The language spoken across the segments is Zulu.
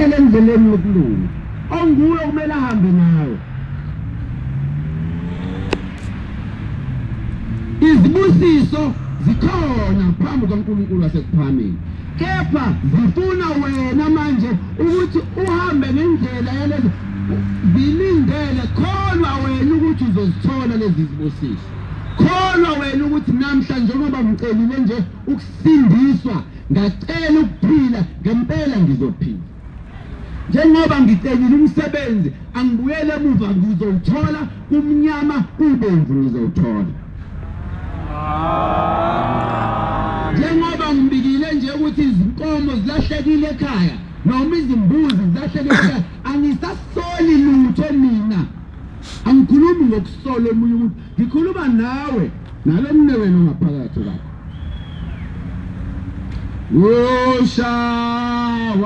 akukhokhele endleleni yokulunga, onguye okumele ahambe nawe. Izibusiso zikhona phambi kukaNkulunkulu wasekuphakameni, kepha zifuna wena manje ukuthi uhambe ngendlela yalezo zilindele. Kholwa wena ukuthi uzozithola lezi zibusiso. Kholwa wena ukuthi namhla njengoba ngicelile nje ukusindiswa, ngacela ukuphila, ngempela ngizophila. Njengoba ngicelile umsebenzi, angibuyele emuva, ngizowuthola. Kumnyama kubomvu ngizowuthola. Njengoba ngibikile nje ukuthi izinkomo zilahlekile ekhaya noma izimbuzi zilahlekile ekhaya, angisasoli lutho mina. Angikhulumi ngokusola omunye umuntu, ngikhuluma nawe nalo mne wena ongaphakathi kwakho. Oshawayo,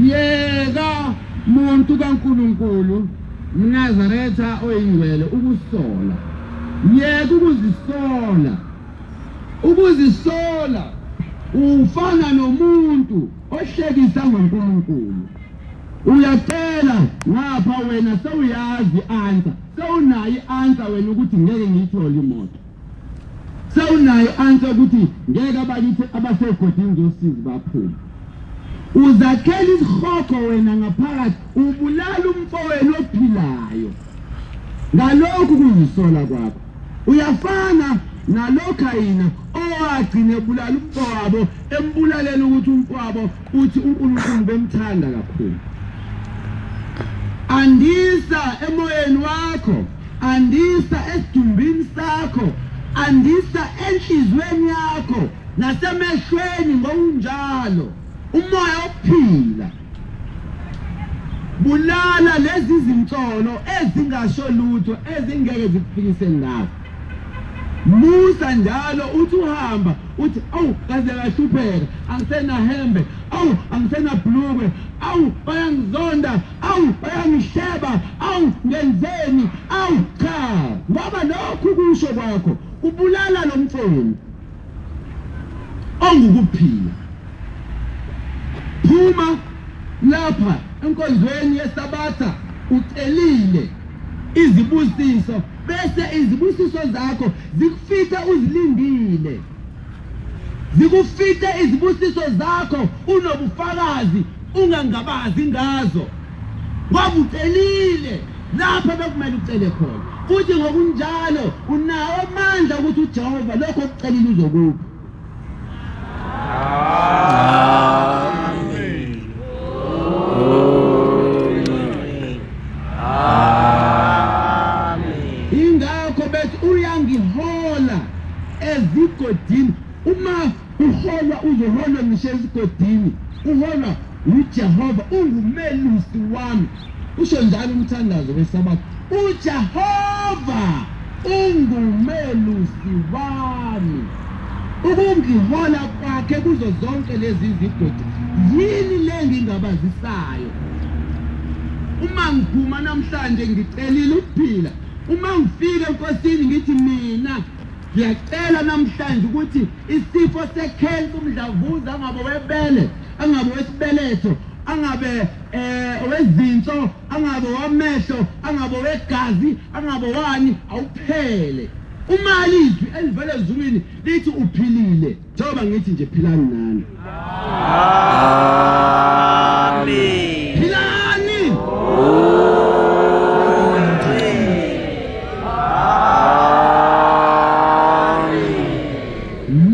Yeka muntu kaNkulunkulu mNazaretha oyingcwele ukusola. Yeka ukuzisola. Ukuzisola ufana nomuntu ohlekisa ngoNkulunkulu. Uyacela ngapha wena sewuyazi answer, sewunayo i-answer wena ukuthi ngeke ngiyithole imoto. Sewunayo i-answer ukuthi ngeke abakithi abasegodini zosizi baphume. Uzakhela isihogo wena ngaphakathi, ubulala umfowenu ophilayo ngalokhu kuzisola kwakho. Uyafana naloKhayina owagcina ebulala umfowabo, embulalela ukuthi umfowabo uthi uNkulunkulu bemthanda kakhulu. Andisa emoyeni wakho, andisa esidumbini sakho, andisa enhliziyweni yakho nasemehlweni ngokunjalo. Umoya ophila. Bulala lezi zinsolo ezingasho lutho, ezingeke zikufikise ndawo. Musa njalo uthi uhamba uthi awu kaze ngahlupheka, angisenahembe, awu angisenabhlukwe, awu bayangizonda, awu bayangihleba, awu ngenzeni, awu cha. Ngoba lokhu kusho kwakho kubulala lo mfowenu ongukuphila. Phuma lapha enkonzweni yeSabatha ucelile izibusiso, bese izibusiso zakho zikufike uzilindile. Zikufike izibusiso zakho unobufakazi, ungangabazi ngazo, ngoba ucelile lapha bekumele ucele khona. Futhi ngokunjalo unawo amandla ukuthi uJehova lokho okucelile uzokupha. Ingakho bethi uyangihola ezigodini. Uma uholwa uzoholwa ngisho ezigodini, uholwa uJehova, ungumelusi wami. Usho njalo umthandazo weSabatha, uJehova ungumelusi wami. Ukungihola kwakhe kuzo zonke lezi zigodi, yini le ngingabazisayo? Uma ngiphuma namhlanje ngicelile ukuphila, uma ngifika enkosini ngithi mina Ngiyacela namhlanje ukuthi isifo sekhensa, umdlavuza, angabe webele, angabe wesibeletho, angabe wezinso, angabe wamehlo, angabe wegazi, angabe wani, awuphele. Uma lizwi elivela ezulwini lithi uphilile, njengoba ngithi nje philani nani. Amen. Philani. Amen.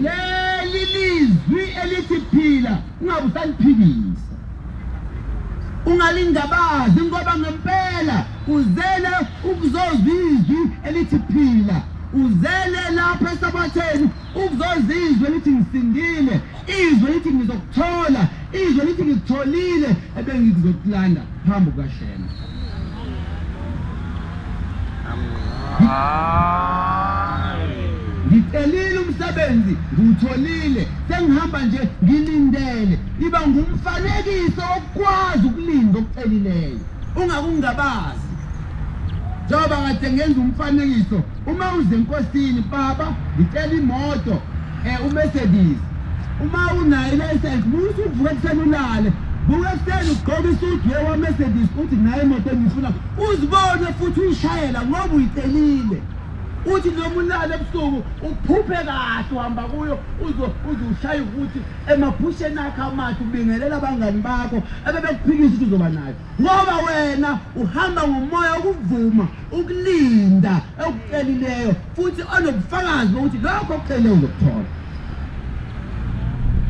Leli lizwi elithi phila ungabe usaliphikisa, ungalingabazi, ngoba ngempela uzele ukuzozwa izwi elithi phila. Uzele lapha esabatheni ukuzozizwe lithi ngisindile, izwe lithi ngizokuthola, izwe lithi ngikutholile ebengizokulanda phambi kukaShema. Ngicelile umsebenzi, ngiwutholile, sengihamba nje ngilindele. Iba ngumfanekiso wokukwazi ukulinda okucelileyo, ungakungabazi. Njengoba kade ngenza umfanekiso, uma uze enkosini, baba ngicela imoto, uMercedes. Uma unayo license, musu uvuka ekuseni ulale, vuka ekuseni ugqoke isudu yewa-Mercedes, uthi nayo imoto engifuna, uzibone futhi uyishayela ngoba uyicelile. Uthi noma ulale ebusuku uphuphe kahle uhamba kuyo, uze ushaye ukuthi emaphusheni akho amahle, ubingelela abangani bakho ebebekuphikisa ukuthi uzoba nayo, ngoba wena uhamba ngomoya ukuvuma ukulinda okucelileyo, futhi onobufakazi bokuthi lokho okucelileyo uzokuthola.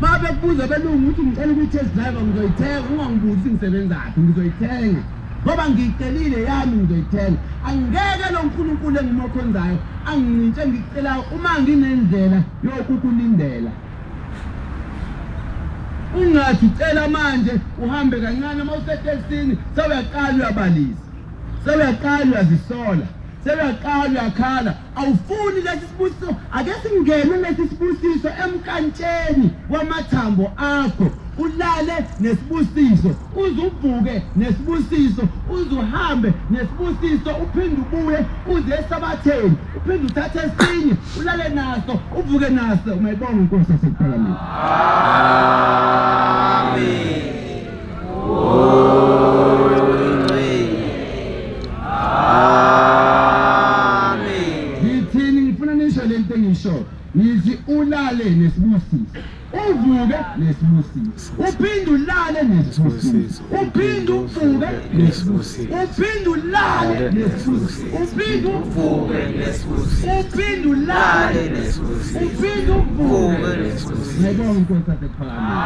Uma bekubuza belungu ukuthi ngicela ukuthi-test driver, ngizoyithenga, ungangibuzi ngisebenzaphi, ngizoyithenga ngoba ngiyicelile yami, ngizoyithenga. Angeke lo nkulunkulu engimokhonzayo angincintshe engikucelayo uma nginendlela yokukulindela. Ungathi ucela manje uhambe kancane, uma usetekisini sewuyaqala uyabalisa, sewuyaqala uyazisola, sewuyaqala uyakhala, awufuni lesi sibusiso. Ake singene lesi sibusiso emkantsheni wamathambo akho, ulale nesibusiso, uze uvuke nesibusiso, uze uhambe nesibusiso, uphinde ubuye uze esabatheni, uphinde uthathe esinye ulale naso, uvuke naso. Ungayibonga inkosi yasekuphakameni. Amen. Amen. Ngithini? Ngifuna nisho lento engisho, ngithi ulale nesibusiso, uvuke nesibusiso, uphinde ulale nesibusiso, uphinde uvuke nesibusiso, uphinde ulale nesibusiso, uphinde uvuke nesibusiso, uphinde ulale nesibusiso, uphinde uvuke nesibusiso. Ngiyabonga inkosi yasekuphakameni.